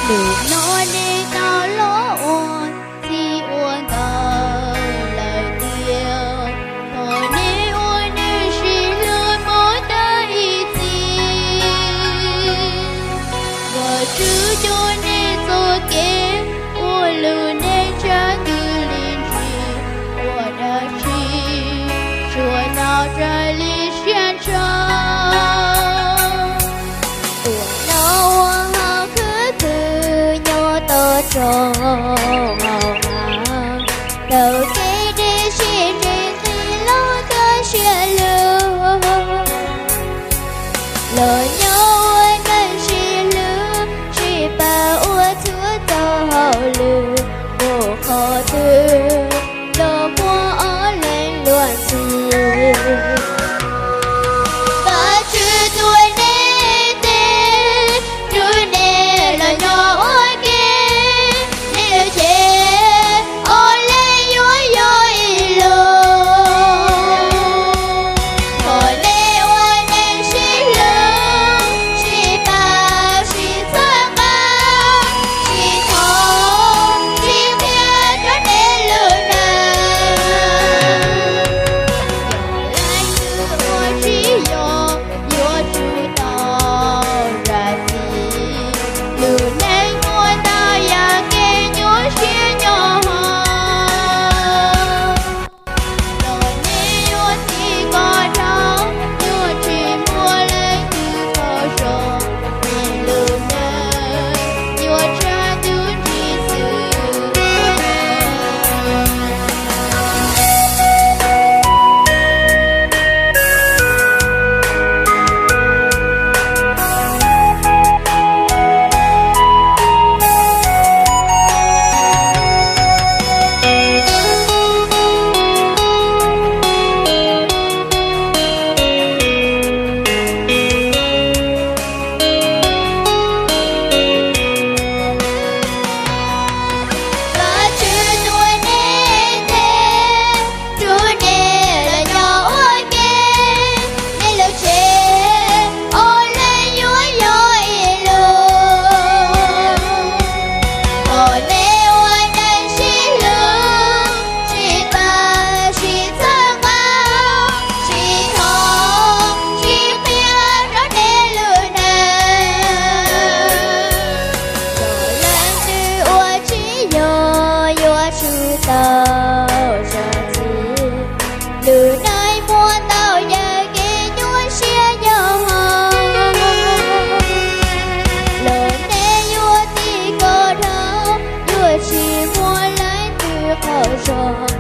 Tus no nej tau los ua txij ua nkawm lawm tiag, thaum nej ua neej sib hlub mus tau ib txhis. Vajtswv coj nej txoj kev ua lub neej tshaj tawm li ntsis, ua dab tsi tsuas tau raws li siab ntshaw. Tuam no ua hauv khwb twg nyob tau rau hauv av, tau kev deb siab ntseeg qhia lub kab siab lug. Los nyob ua neej sib hlub sib pab ua txhua txoj hauj lwm, mus qhov twg los muaj ob leeg luag ntxhi. Vajtswv tuav nej tes, rub nej los nyob ua ke, nej lub cev ob leeg yuav yog ib lub. Thaum nej ua neej sib hlub, sib pab, sib txhawb nqa, sib thov, sib qhia rau nej lub neej, yog leej twg ua tsis yog yuav tsum tau zam txim. Lub neej muaj ntau yam kev nyuaj siab nyob hauv. Los nej yuav tiv koj dhau, yuav tsis muaj leej twg tau zoo, nej lub neej yuav tshaj tug ntsis xwb. Vajtswv tuav nej tes, rub nej los nyob ua ke, nej lub cev ob leeg yuav yog ib lub. Thaum nej ua neej sib hlub, sib pab, sib txhawb nqa, sib thov, sib qhia rau nej lub neej, yog leej twg ua tsis yog yuav tsum tau zam txim. Lub neej muaj ntau yam kev nyuaj siab nyob hauv, los nej yuav tiv koj dhau, yuav tsis muaj leej twg tau zoo.